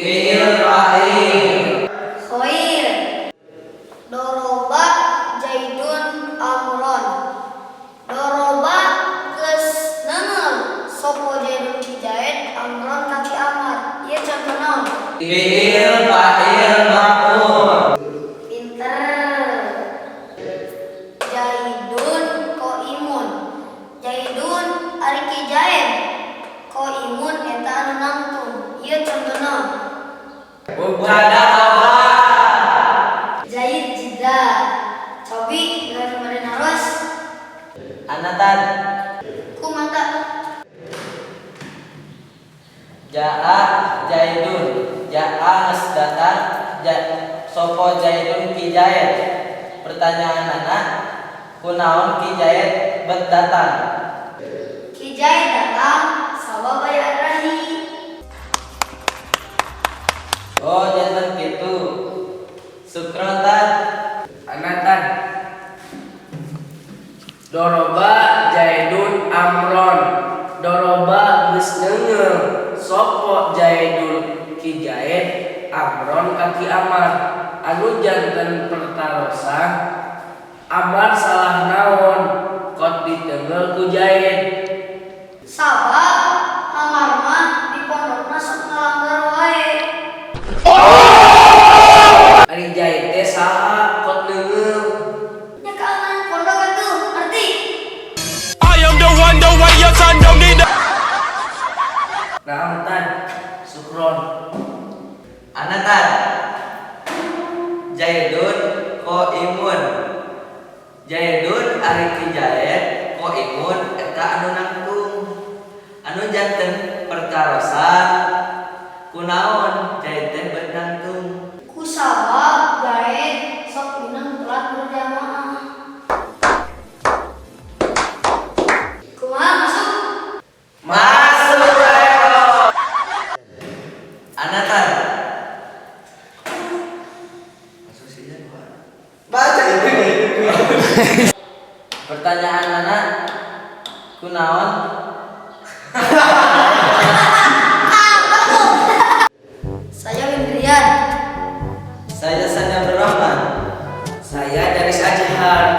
Fi'il fa'il. Khair. Doroba Zaidun Amron. Doroba geus neunggeul sopo Zaidun Ki Zaid Amron ka Ki Amar. Ieu contoh naon? Fi'il fa'il maf'ul. Pinter. Zaidun qaimun. Zaidun ari Ki Zaid. Qaimun eta anu nangtung. Ieu contoh naon? Mubtada khabar. Jayyid jidda. Cobi dari bade naros. Ana, Tad. Kumaha? Jaa Zaidun. Jaa geus datang ja, sopo Zaidun Ki Zaid. Pertanyaanana, kunaon Ki Zaid bet datang? Ki Zaid datang sabab aya Adrahi. Oh, janten kitu. Syukron, Tad. Ana, Tad. Doroba Zaidun Amron. Doroba geus neunggeul sopo Zaidun Ki Zaid Amron ka Ki Amar. Anu janten pertarosan, Amar salah naon kot diteunggeul ku Zaid? Sabab Amar mah di pondokna sok ngalanggar wae. Ari Zaid teh saha kot neunggeul? Nya keamanan pondok atuh, ngerti? I am the one, the way your son don't need a Naam, Tad. Syukron. Ana, Tad. Zaidun qaimun. Zaidun ari Ki Zaid, qaimun eta anu nangtung. Anu janten pertarosan, kunaon Zaid teh bet nangtung? Kusabab Zaid sok mindeng telat berjamaah. Kumaha, masuk? Masuk ayo. Ana, Tad. Masuk sih ya. Baca itu. Pertanyaanana, kunaon Saya Windrian. Saya Sanya Berrahman. Saya dari Azhar.